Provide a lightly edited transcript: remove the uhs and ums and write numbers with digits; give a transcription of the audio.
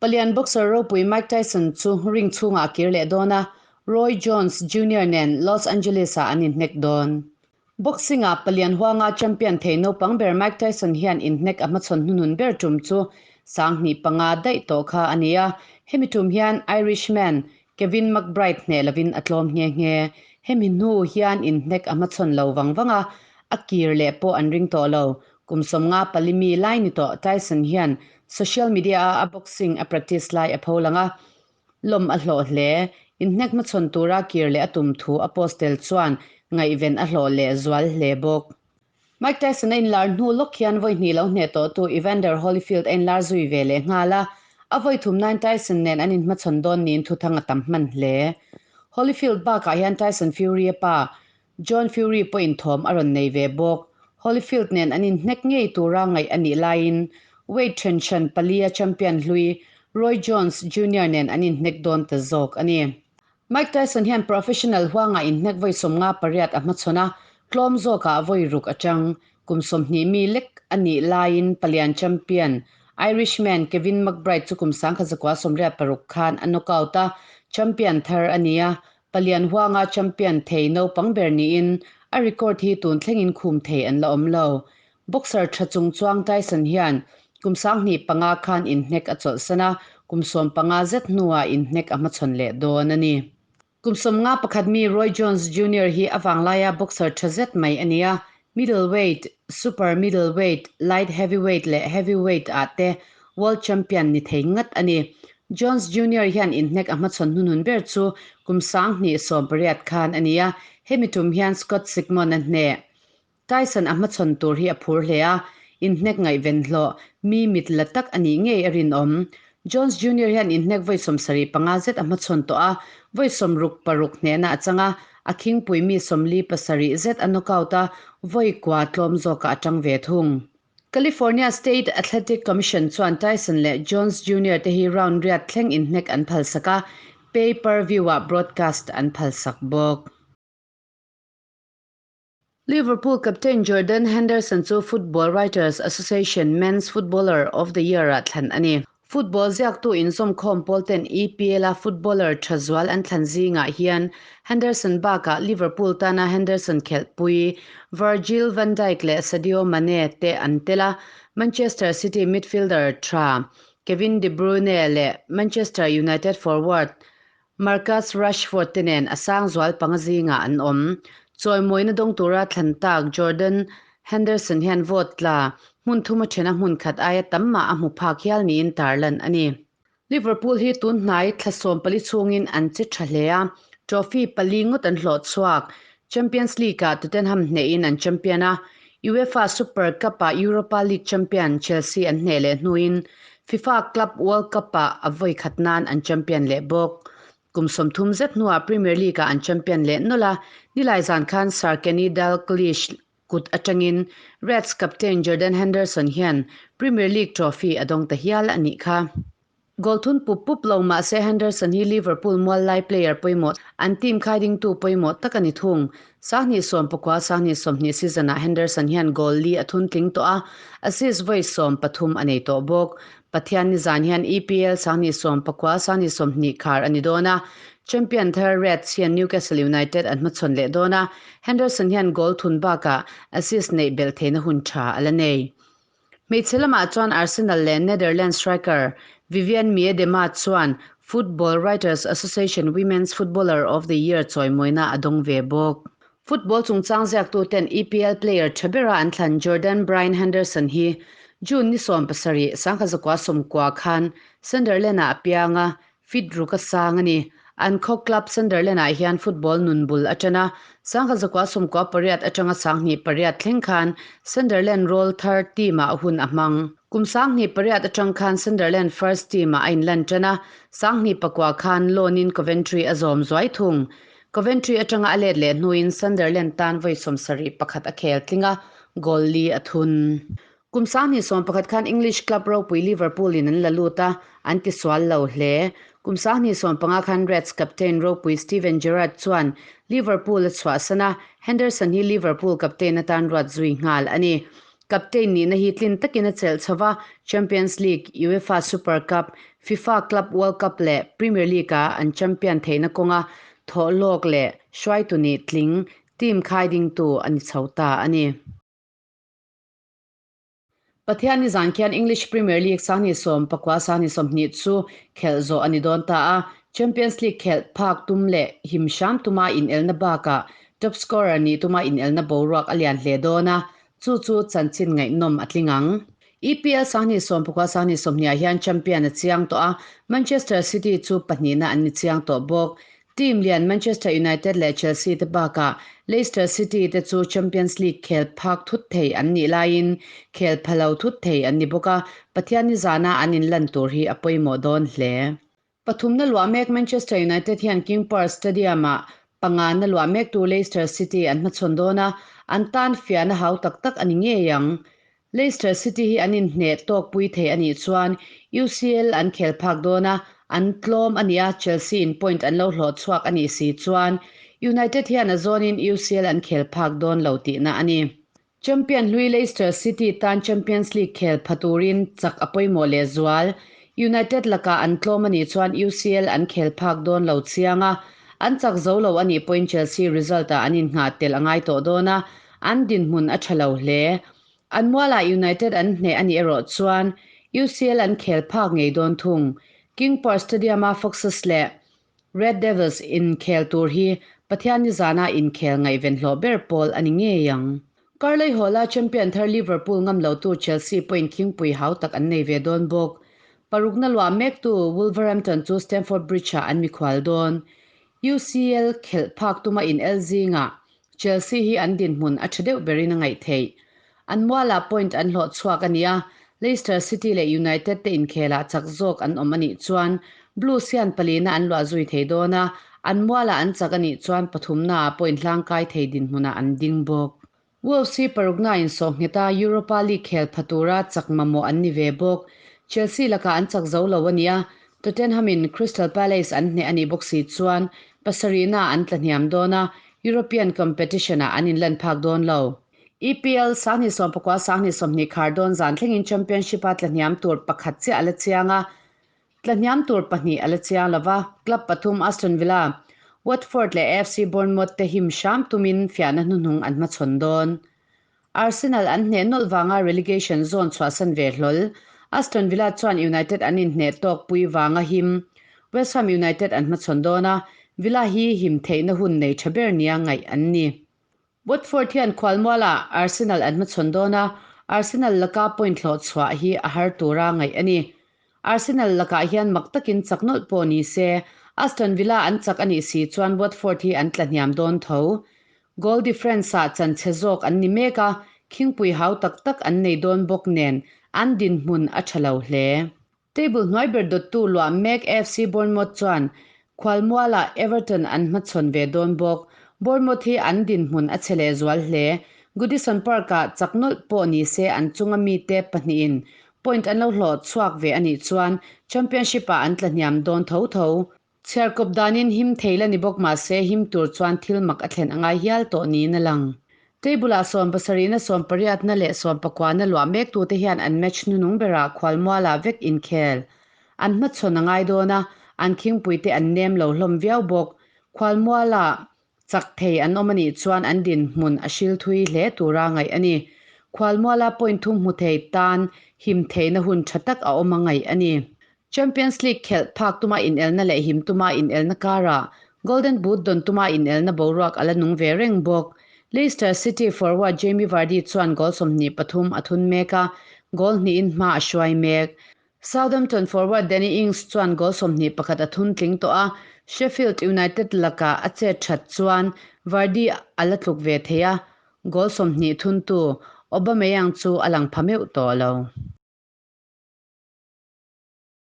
Palian boxer ropui Mike Tyson chu ring chhungah a kir leh dawn a, Roy Jones Junior nen Los Angeles-ah an inhnek dawn. Boxing-ah palian huanga champion thei naupang ber Mike Tyson hian inhnek a hmachhawn hnuhnun ber tum chu 2005 daih tawh kha a ni a, hemi tum hian Irishman Kevin McBride hneh lovin a tlawm nghe nghe. Hemi hnu hian inhnek a hmachhawn lo vang vang a, a kir leh pawh an ring tawh lo. Kum 54 mi lai ni tawh Tyson hian social media-a a boxing a practice lai a pholang a, lawm a hlawh hle. Inhnek hmachhawn tura kir leh a tum thu a post tel chuan ngaihven a hlawh leh zual hle bawk. Mike Tyson a inlar hnu lawk hian vawi hnih lo hneh tawhtu Evander Holyfield a inlar zui ve leh nghal a, a vawi thum nain Tyson nen an inhmachhawn dawn niin thuthang a tam hman hle. Holyfield bakah hian Tyson Fury-a pa John Fury pawhin thawm a rawn nei ve bawk. Holyfield nen an inhnek ngei tura ngaih a nih laiin weight then hran palia champion hlui Roy Jones Junior nen an inhnek dawn ta zawk a ni. Mike Tyson hian professional huangah inhnek vawi 58 a hmachhawn a, tlawm zawkah vawi ruk atang kum 20 mi lek a nih laiin palian champion Irishman Kevin McBride chu kum 1986 khan a knockout a, champion thar a ni a, palian huanga champion thei naupang ber niin a record hi tun thlengin khum thei an la awm lo. Boxer tha chung chuang Tyson hian kum 2005 khan inhnek a chawlhsan a, kum 15 zet hnuah inhnek a hmachhawn leh dawn a ni. Kum 51 mi Roy Jones Junior hi a vanglaia boxer tha zet mai a ni a, middleweight, super middleweight, light heavyweight leh heavyweight ah te world champion ni thei ngat a ni. Jones Junior hian inhnek a hmachhawn hnuhnun ber chu kum 2018 khan a ni a, hemi tum hian Scott Sigmon a hneh. Tyson a hmachhawn tur hi a phur hle a, inhnek ngaihven hlawh mi mit la tak a nih ngei a rinawm. Jones Junior hian inhnek vawi 75 zet a hmachhawn tawh a, vawi 66 hnehna a chang a, a khingpui mi 47 zet a knockout a, vawi kua tlawm zawkah a tang ve thung. California State Athletic Commission chuan Tyson leh Jones Junior te hi round riat thleng inhnek an phalsak a, pay-per-view-ah broadcast an phalsak bawk. Liverpool captain Jordan Henderson chu Football Writers Association Men's Footballer of the Year-ah thlan a ni. Football ziaktu inzawmkhawm pawl ten EPL-a footballer tha zual an thlan zingah hian Henderson bakah Liverpool tana Henderson khelhpui Virgil van Dijk leh Sadio Mane te an tel a, Manchester City midfielder tha Kevin De Bruyne leh Manchester United forward Marcus Rashford te nen a sang zual panga zingah an awm. Chawimawina dawng tura thlan tak Jordan Henderson hian vote tla hmun thum a thena hmun khat aia tam mah a hmu phak hial niin tarlan a ni. Liverpool hi tun hnai thla 14 chhungin an che tha hle a, trophy pali ngawt an hlawh chhuak. Champions League-ah Tottenham hnehin an champion a, UEFA Super Cup-ah Europa League champion Chelsea an hneh leh hnuin FIFA Club World Cup-ah a vawi khat nan an champion leh bawk. Kum 30 zet hnuah Premier League-ah an champion leh nawlh a, nilai zan khan Sir Kenny Dalglish kut atangin Reds captain Jordan Henderson hian Premier League trophy a dawng ta hial a nih kha. Goal thun pup pup lo mah se Henderson hi Liverpool mual lai player pawimawh an team khaidingtu pawimawh tak a ni thung. 2019 2020 season-ah Henderson hian goal li a thun tling tawh a, assist vawi 13 a nei tawh bawk. Pathian ni zan hian EPL 2019 2020 khar a ni dawn a, champion thar Reds hian Newcastle United an hmachhawn leh dawn a, Henderson hian goal thun bakah assist neih belh theihna hun tha a la nei. Hmeichhe lamah chuan Arsenal leh Netherlands striker Vivianne Miedema chuan Football Writers Association Women's Footballer of the Year chawimawina a dawng ve bawk. Football chungchang ziaktu ten EPL player tha bera an thlan Jordan Brian Henderson hi June ni 17, 1990 khan Sunderland-ah a piang a, fit ruk a sang a ni. An khaw club Sunderland-ah hian football nun bul atana 1998 atanga 2008 thleng khan Sunderland Roll thar team-ah hun a hmang. Kum 2008 atang khan Sunderland first team-ah a inlan tana 2009 khan loan-in Coventry a zawm zuai thung. Coventry atanga a let leh hnuin Sunderland tan vawi 71 a khel tlinga goal li a thun. Kum 2011 khan English club ropui Liverpool in an la lut a, an ti sual lo hle. Kum 2015 khan Reds captain ropui Steven Gerrard chuan Liverpool a chhuah sana, Henderson hi Liverpool captain atan ruat zui nghal a ni. Captain nihna hi tlin takin a chelh chho va, Champions League, UEFA Super Cup, FIFA Club World Cup leh Premier League-a an champion theihna kawnga thawh hlawk leh hruaitu nih tling team khai dingtu a ni chho ta a ni. Pathianni zan khian English Premier League 29, 20 chu khelh zawh a ni dawn ta a, Champions League khelh phak tum leh him hram tuma inelna bakah top scorer nih tuma inelna boruak a lian hle dawn a, chu chu chanchin ngaihnawm a tling ang. EPL 29, 20 ah hian champion a chiang tawh a, Manchester City chu pahnihna an ni chiang tawh bawk. Team lian Manchester United leh Chelsea te bakah Leicester City te chu Champions League khel phak thut thei an nih laiin khel pha lo thut thei an ni bawk a, Pathianni zana an inlan tur hi a pawimawh dawn hle. Pathumna luah mek Manchester United hian King Power Stadium-ah pangana luah mektu Leicester City an hmachhawn dawn a, an tan fiahna hau tak tak a ni ngei ang. Leicester City hi an inhneh tawkpui thei a nih chuan UCL an khel phak dawn a, an tlawm a nia, Chelsea in point an lo hlawh chhuak a nih si chuan United hian a zawnin UCL an khel phak dawn lo tihna a ni. Champion hlui Leicester City tan Champions League khel pha turin chak a pawimawh lehzual. United lakah an tlawm a nih chuan UCL an khel phak dawn lo chiang a, an chak zo lo a nih pawhin Chelsea result ah an innghah tel a ngai tawh dawn a, an dinhmun a tha lo hle. An mualah United an hneh a nih erawh chuan UCL an khel phak ngei dawn thung. King Power Stadium-a Foxes leh Red Devils inkhel tur hi Pathianni zana inkhel ngaihven hlawh ber pawl a ni ngei ang. Karlei Hall-a champion thar Liverpool ngam lotu Chelsea pawhin khingpui hau tak an nei ve dawn bawk. Parukna luah mektu Wolverhampton chu Stamford Bridge-ah an mikhual dawn. UCL khelh phak tuma inel zingah Chelsea hi an dinhmun a tha deuh berin a ngaih theih. An mualah point an hlawh chhuak a ni a, Leicester City leh United te inkhelah chak zawk an awm a nih chuan Blues hian palina an luah zui thei dawn a, an mualah an chak a nih chuan pathumnaah point hlangkai thei dinhmunah an ding bawk. Wolves hi parukna insawh nghet a, Europa League khel pha tura chak mamawh an ni ve bawk. Chelsea lakah an chak zo lo a ni a, Tottenham in Crystal Palace an hneh a nih bawk si chuan pasarihna an tla hniam dawn a, European competition ah an inlan phak dawn lo. EPL 29 20 khar dawn zan thlengin Championship a tla hniam tur pakhat chiah a la chiang a, tla hniam tur pahnih a la chiang lo va, club pathum Aston Villa, Watford leh AFC Bournemouth te him hram tumin fiahna hnuhnung an hmachhawn dawn. Arsenal an hneh nawlh vanga relegation zone chhuahsan ve hlawl. Aston Villa chuan United an inhneh tawk pui vanga him. West Ham United an hmachhawn dawn a, Villa hi him theihna hun nei tha ber nia ngaih an ni. Watford hian khualmualah Arsenal an hmachhawn dawn a, Arsenal laka point hlawh chhuah hi a har tura ngaih a ni. Arsenal lakah hian mak takin chak nawlh pawh ni se, Aston Villa an chak a nih si chuan Watford hi an tla hniam dawn tho. Goal difference ah chan chhe zawk an ni mek a, khingpui hau tak tak an nei dawn bawk nen an dinhmun a tha lo hle. Table hnuai ber dawttu luah mek AFC Bournemouth chuan khualmualah Everton an hmachhawn ve dawn bawk. Bournemouth hi an dinhmun a chhe lehzual hle. Goodison Park-ah chak nawlh pawh ni se an chunga mite pahnihin point an lo hlawh chhuak ve a nih chuan Championship-ah an tla hniam dawn tho tho. Chhiarkawp danin him thei la ni bawk mah se him tur chuan thil mak a thlen a ngai hial tawh niin a lang. Table-ah sawmpasarihna, sawmpariatna leh sawmpakuana luah mektute hian an match hnunung berah khualmualah vek inkhel an hmachhawn a ngai dawn a, an khingpuite an nem lo hlawm viau bawk. Khualmualah chak thei an awm a nih chuan an dinhmun a hril thui hle tura ngaih a ni. Khualmuala point thum hmu thei tan him theihna hun tha tak a awm a ngaih a ni. Champions League khelh phak tuma inelna leh him tuma inelna karah Golden Boot dawn tuma inelna boruak a la nung ve reng bawk. Leicester City forward Jamie Vardy chuan goal 23 a thun mek a, goal hnihin hma a hruai mek. Southampton forward Danny Ings chuan goal 21 a thun tling tawh a, Sheffield United lakah a chet that chuan Vardy a la tluk ve thei a, goal 20 thuntu Aubameyang chu a lang pha meuh tawh lo.